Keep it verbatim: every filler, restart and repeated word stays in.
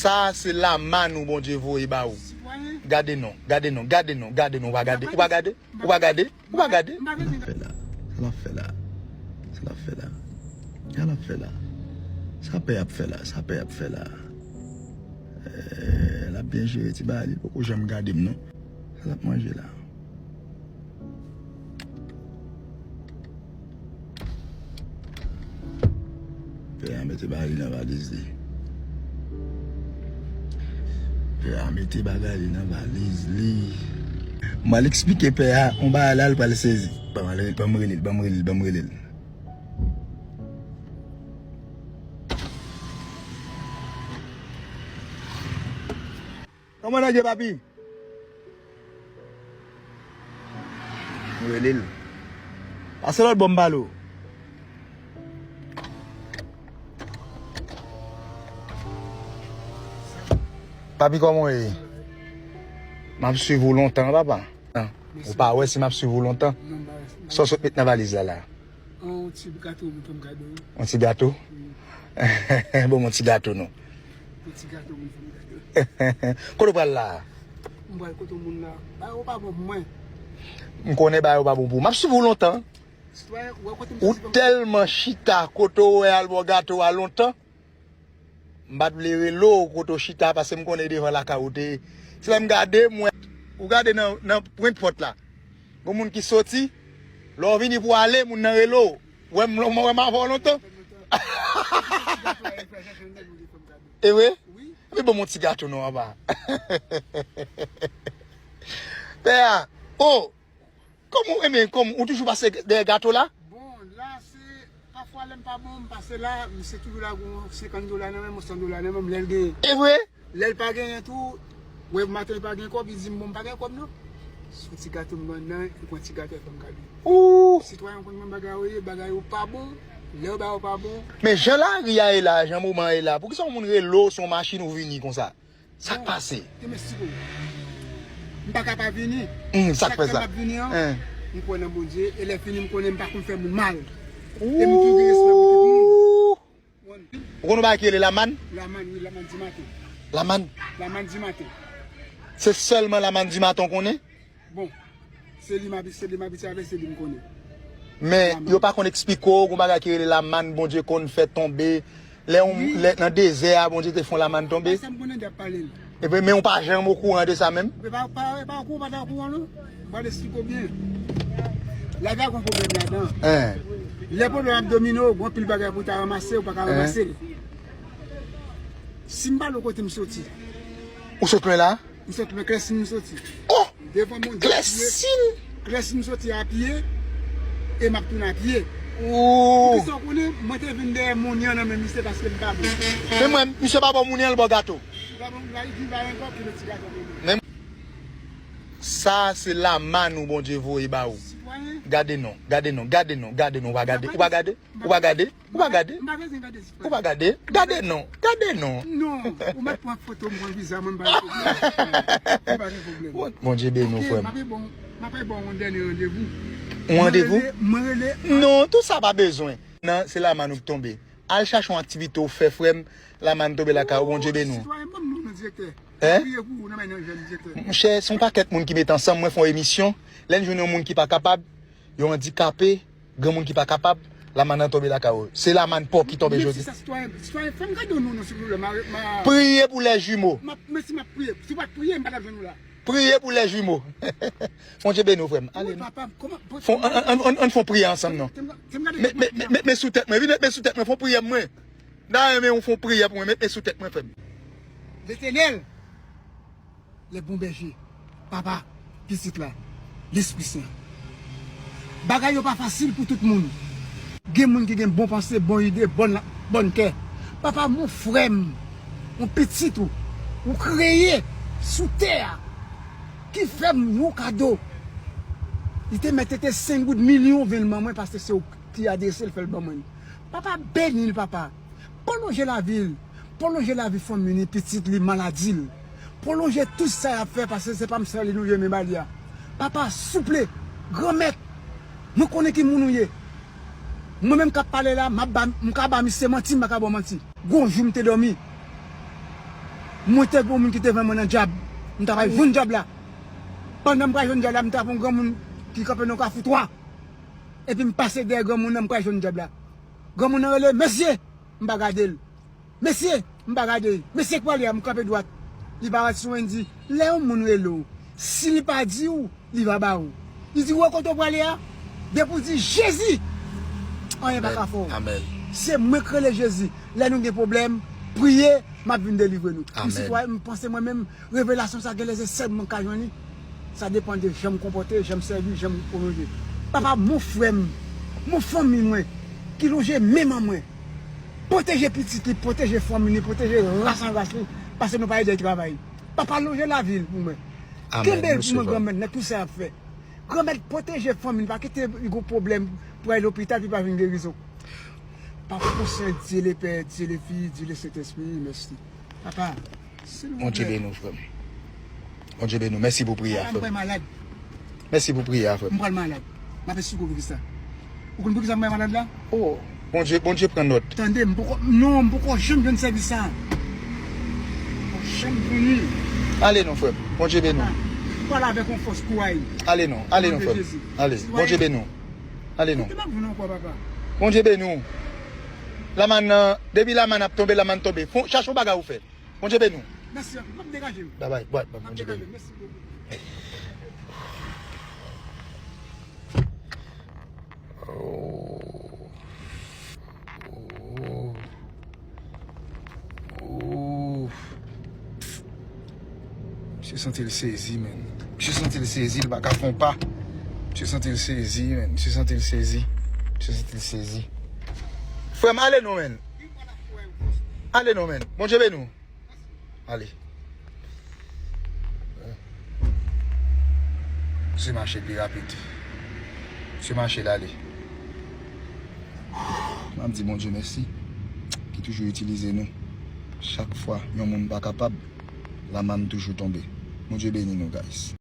Sa se lamann ou Bondye voye ba ou. Gade non, gade non, gade non, gade non, ou pa gade, ou pa gade, ou pa gade, ou pa gade. Sa l ap fè la? Sa l ap fè la? Sa l ap fè la? Sa l ap fè la? Sa pè ap fè la? Sa pè ap fè la? Eh, l ap byen jere ti bagay, li poko janm gade m non. Sa l ap manje la? Pè a mete bagay li nan valiz li. Pè a mete bagay li nan valiz li. M al eksplike pè a yon bagay la, l pral sezi. Ban m al re-, ban m rele l, ban m rele l, ban m rele l. Kòman nèg ye, papi? M rele l. Pase lòt bò m pale w. Papi, kòman w ye? M ap swiv ou lontan, papa. Ou pa wè si m ap swiv ou lontan? Sa w sot met nan valiz la, la? Yon ti gato, moun fè m kado. Yon ti gato? Wi. Bon, yon ti gato, non. Yon ti gato, moun fè m kado. Kote w pral la? M pral kote yon moun la. Bagay yo pa bon pou mwen. M konnen bagay yo pa bon pou ou. M ap swiv ou lontan. Sitwayen, ou wè kote m soti. Ou tèlman chita kote w wè al bò gato a lontan. M pa t vle rele w kote w chita, paske m konnen devan lakay ou te ye. Se lè m gade, m wè, ou gade nan, nan pwent pòt la. Gon moun ki soti, lè w vini pou w ale, moun nan rele w. Wè m, wè m avè w lontan. E vre? Epi ban m yon ti gato non, papa. Pè a, oh! Kòman w, ebyen, kòman, ou toujou pase dèyè gato la? Bon, la, se, pafwa, lè m pa bon, m pase la, misye toujou la, gon senkant dola nan men m, yon san dola nan men m, lè l genyen. E vre? Lè l pa genyen tou, wè maten l pa gen kòb, li di m, bon, m pa gen kòb, non. Sou ti gato m nan, li pran ti gato, fè m kado. Ooh! Sitwayen, w konn kòman bagay yo ye, bagay yo pa bon, lè yo ba yo pa bon. Men jan lari a ye la, jan moman an ye la, poukisa yon moun rele w, se yon machin ou vini konsa? Sa k pase? Te m eksplike w. M pa ka pa vini. Hmm, sa k fè sa? Sa k fè m ap vini an, m kwè nan Bondye, e lè fini m konnen m pa konn fè moun mal. E m tou gen respè pou tout moun. Ou konn yon bagay ki rele lamann? Lamann, wi, lamann dimaten. Lamann? Lamann dimaten. Se sèlman lamann dimaten w konnen? Bon, se li m abi-, se li m abitye avè, se li m konnen. Men, yo pa konn eksplike w, gon bagay ki rele lamann, Bondye konn fè tonbe. Lè yon, lè, nan dezè a, Bondye te fè yon lamann tonbe. Sa m konnen de ap pale l. Epi, men ou pa janm okouran de sa menm? E pa, pa, e pa okouran, pa ta okouran, non. M pral eksplike w byen. Lavi a gon pwoblèm ladan. Lè pwoblèm ap domine w, gon anpil bagay pou w ta ranmase, ou pa ka ranmase l. Si m pale w kote m soti. Ou sot lwen la? M sot lwen, Klèsin m soti. Oh! Devan Bondye, Klèsin! Klèsin m soti a pye, e m ap tounen a pye. Ooh! Poukisa w konnen, mwen te vin dèyè mounye an nan men misye paske m pa bon. Men mwen, misye pa ba w mounye an, l ba w gato. Li pa ba m, li pa ba m ankò, ki lòt ti gato pou mwen. Men, sa se lamann ou Bondye voye ba ou. Sitwayen. Gade non, gade non, gade non, gade non, ou pa gade, ou pa gade, ou pa gade. Ou pa gade? M pa bezwen gade sitwayen. Ou pa gade? Gade non. Gade non. Non, ou mèt pran foto m, pran viza mwen, m pa gen pwoblèm. M pa gen pwoblèm. Bondye beni w, frè m. Ok, m ap bon, m ap bon yon dènye randevou. Yon randevou? Mwen rele, mwen rele. Non, tout sa pa bezwen. Nan, se lamann ou k tonbe. Al chache yon aktivite w fè, frè m. Lamann tonbe lakay ou, Bondye beni w. Sitwayen, ban m non direktè. Hein? Priye pou ou nan men nan jèn direktè. Monchè, se yon pakèt moun ki met ansanm, mwen fè yon emisyon. Lè n jwenn yon moun ki pa kapab, yo andikape, granmoun ki pa kapab, lamann nan tonbe lakay ou. Se lamann pò ki tonbe jodi. Mèsi sa, sitwayen. Sitwayen, fè m gade yon non, non, silvouplè. Ma, ma... Priye pou lè jimo. M ap, mèsi, m ap priye. Si w pa t priye, m pa t ap jwenn ou la. Priye pou lè jimo. Bondye beni w, frè m. Ale non. Wi, papa, kòman, fon, an, an, an, an, an fè yon priyè ansanm non. Te m, te m gade. Met, met, met, met men sou tèt mwen. Vin met men sou tèt mwen, fè yon priyè mwen. M ta renmen ou fè yon priyè pou mwen, met men sou tèt mwen, frè m. Letènèl, le bon bèje, Papa, Pitit la, Lespri Sen. Bagay yo pa fasil pou tout moun. Gen moun ki gen bon panse, bon ide, bòn, bòn kè. Papa m, yon frè m, yon pitit ou, ou kreye sou tè a, ki fè m yon kado. Li te mèt te senk goud, milyon, vin ban mwen, paske se ou ki adrese l, fè l ban mwen. Papa, beni l, papa. Pwolonje lavi l. Pwolonje lavi fanmi li, pitit li, maladi l. Pwolonje tout sa y ap fè, paske se pa m sèl li nou ye, men ba li a. Papa, souple, Granmèt, mwen konnen ki moun ou ye. Mwen menm k ap pale la, m ap ba, m ka ba misye manti, m pa ka ba w manti. Gon jou m te dòmi. Mwen te gen yon moun ki te vann mwen nan dyab. M ta pral jwenn dyab la. Pandan m pral jwenn dyab la, m t ap yon granmoun ki kanpe nan kafou twa. Epi m pase dèyè granmoun nan, m pral jwenn dyab la. Granmoun nan rele, "Mesye!" M pa gade l. "Mesye!" M pa gade l. "Mesye k prale a?" M kanpe dwat. Li pa wè sou mwen, li di, "Lè yon moun rele w, si li pa di w, li va ba ou." Li di, "Ou wè kote w prale a? Depi w di Jezi, anyen pa ka fè w." Amèn. Se mwen k rele Jezi. Lè nou gen pwoblèm, priye, m ap vin delivre nou. M sitwayen, m panse mwen menm, revelasyon sa gen lè se sèl mwen k ka jwenn li. Sa depann de jan m konpòte, jan m sèvi, jan m pwolonje. Papa, mon frè m, mon fanmi mwen, ki lonje men ban mwen. Pwoteje pitit li, pwoteje fanmi li, pwoteje ras an ras li, paske nou pa ede l travay. Papa, lonje lavi l pou mwen. Amèn. Kenbe l pou mwen, Granmèt, nan tout sa y ap fè. Granmèt, pwoteje fanmi l, pa kite li gon pwoblèm pou al lopital, pou li pa jwenn gerizon. Papa, o Sentespri, Dye le Pè, Dye le Fis, Dye le Sentespri, mèsi. Papa, silvouplè. Bondye beni w, frè m. Bondye beni w. Mèsi pou priyè a, frè m. Papa, m pral malad. Mèsi pou priyè a, frè m. M pral malad. M ap esplike w poukisa. Ou konn poukisa m pral malad la? Oh, Bondye, Bondye pran nòt. Tande, m poko, non, m poko janm jwenn sèvis sa. M poko janm jwenn li. Ale non, frè m. Bondye beni w. Papa, m pale avèk yon fòs kouray. Ale non, ale non, frè m. Ale, Bondye beni w. Ale non. Kote m ap jwenn ankò, papa? Bondye beni w. Lamann nan, depi lamann ap tonbe, lamann tonbe. Fon, chache yon bagay ou fè. Bondye beni w. Mèsi anpil. M ap degaje m. Babay, bwat, bwat, Bondye beni w. Mèsi bokou. Oh. Oh. Oh. Misye santi l sezi, menn. Misye santi l sezi, li pa ka fè yon pa. Misye santi l sezi, menn. Misye santi l sezi. Misye santi l sezi. Frè m, ale non, menn. Ale non, menn. Bondye beni w. Ale. Misye mache pi rapid. Misye mache l ale. M ap di Bondye mèsi, ki toujou itilize nou. Chak fwa yon moun pa kapab, lamann toujou tonbe. Bondye beni nou, guys.